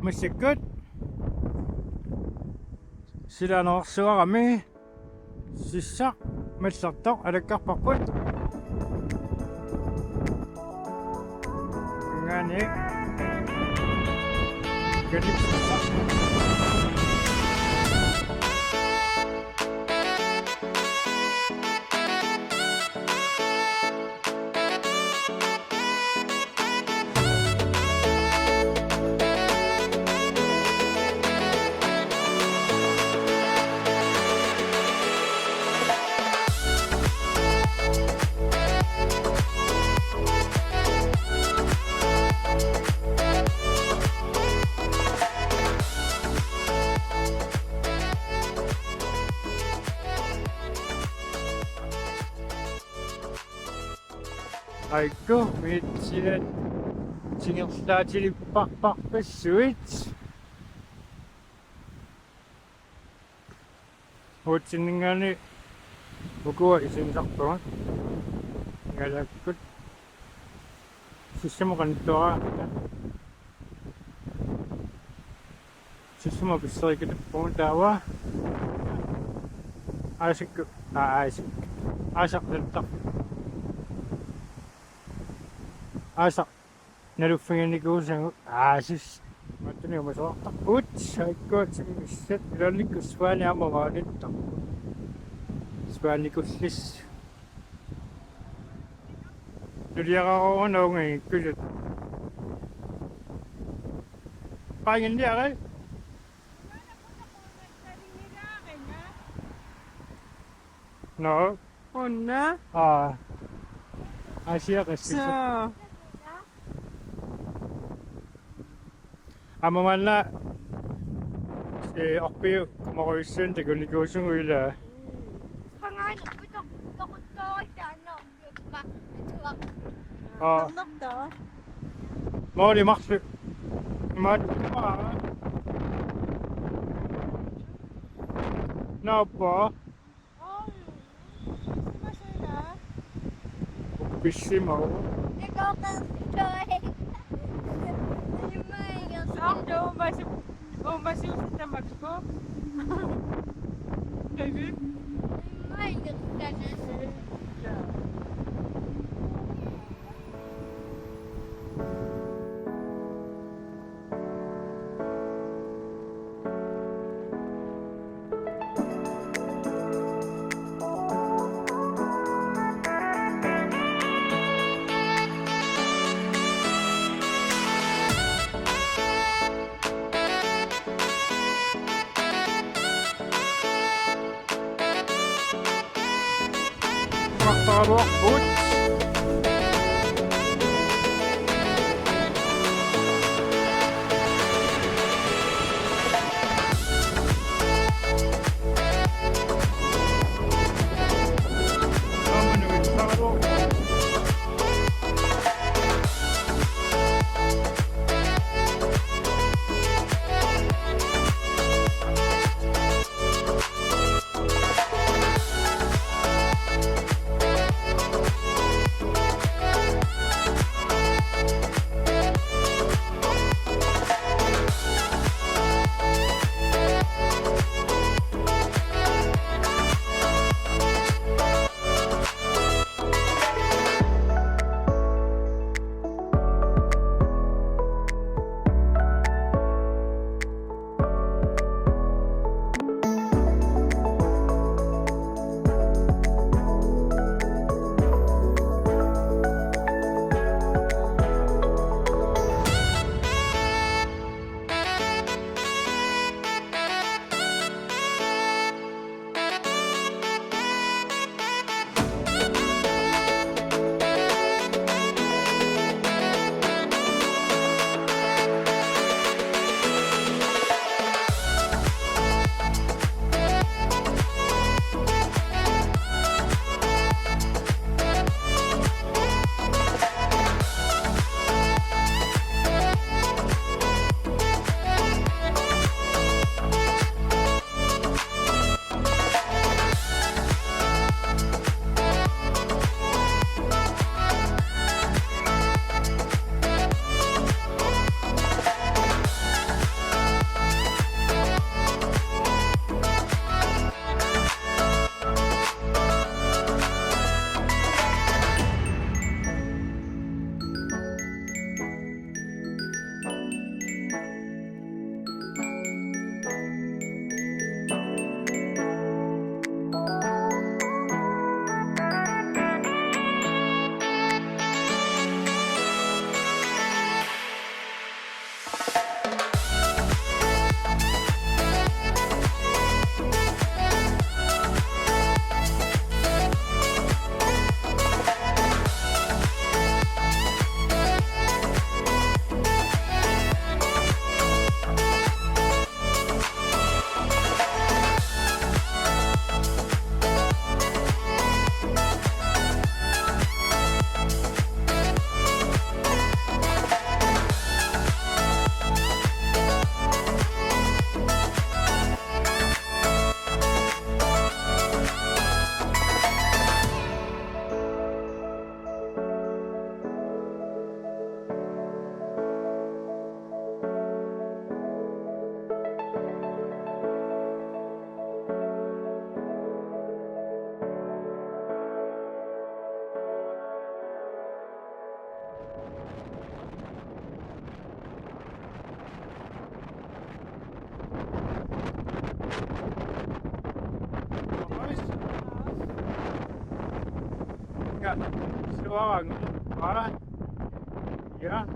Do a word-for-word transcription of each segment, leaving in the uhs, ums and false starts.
Massakkut silaanersuarami sissaq mallertoq alakkarparput. Ingaanni. Kalip sissaq. Aiku, mitsiat singerlaatilippassuit. Uatsinninngaanniit ukua isigisarpagut. Ngalaakkut. Sissama qanittuaraangat. Sissama pisserikitippugut taava. Aasakku, aa, aasakku. Aasaq naluttarfik. Aasaq naluffiginikuusagut. Aa, sis. Mattunik umasoqartarpugut. Saikkuat simmissat. Ilaannikkut svaani aamma maanittarput. Svaanikullis. Nuliararuuna ungagikkutut. Paanginniarai. No. Unna. Aa. Asia qassi. So. Aamma maanna, ee, orpiup qumorujussuani takunikuusugut ilaa. Qangaanikkut toquttooritaanna orpiuppa. Aa. Annertaa. Maali marlu. Maali. Naappa. Pissimavoq. Soorlu uumasu-, uumasuusittamakku. Qivik. Umartaraluarput. Suarang. Aa. Ja.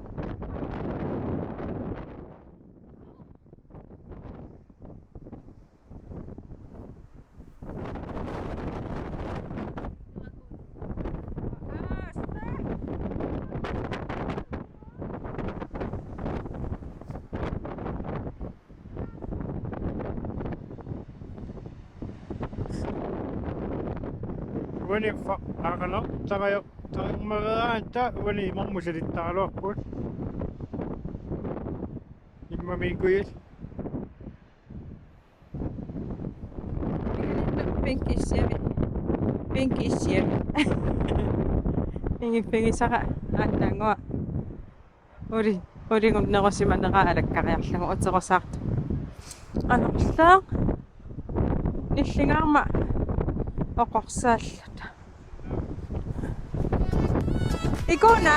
Uani fa-, aqano, tarajo-, tarajormareeraangatta uani imermut salittaraluarput. Immamiikkuit. Pinkissiami. Pinkissiami. Pingi-, pingisara. Aannanngua. Uli, ulingunnerusimanera alakkariarlugu uterusaartoq. Anorlaaq. Nillingaarma oqorsaalluta. Ikuna?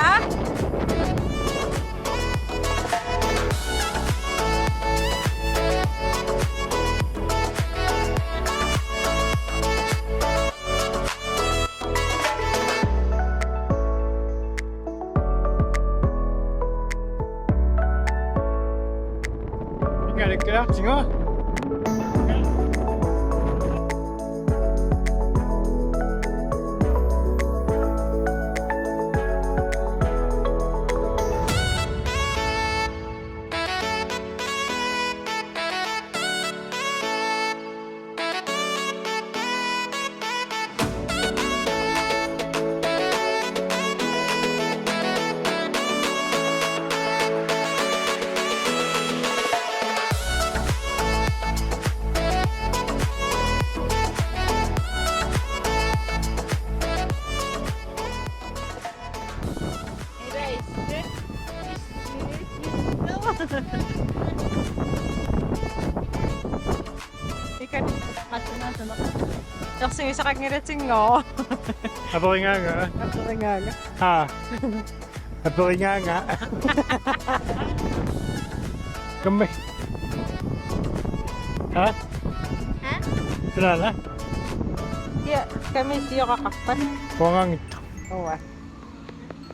Ingalikkilaartigu. Ikan, atuna, atuna. Ersigisaqanngilatinngooq. Aperigaanga. Aperigaanga. Aa. Aperigaanga. Kammi. Ha? Ha? Sunaana? Ja, kammi sioqaqarpat. Puangaanngitsoq. Uanga.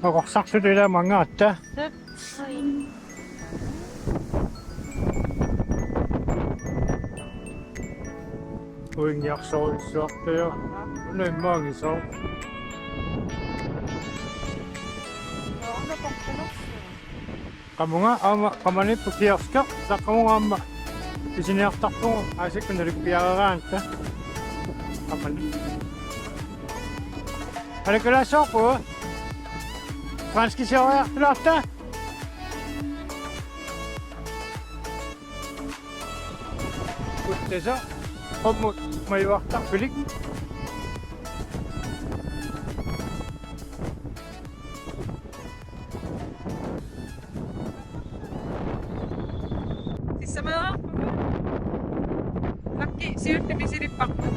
Oqorsarluta ila mangaatta. Suu. Uingiarsorujussuartoq. Una immaqa ngisooq. Qamunga aamma qamaniippoq kioski, taqqamunga aamma pisiniartarpugut aasakkut nalippiareeraangatta. Qamani. Alakalaassoorpu. Franskisioriartulaarta. Uttasa qummut majuartarfilik. Sisamaarpugut. Nakki siulleq misilipparput.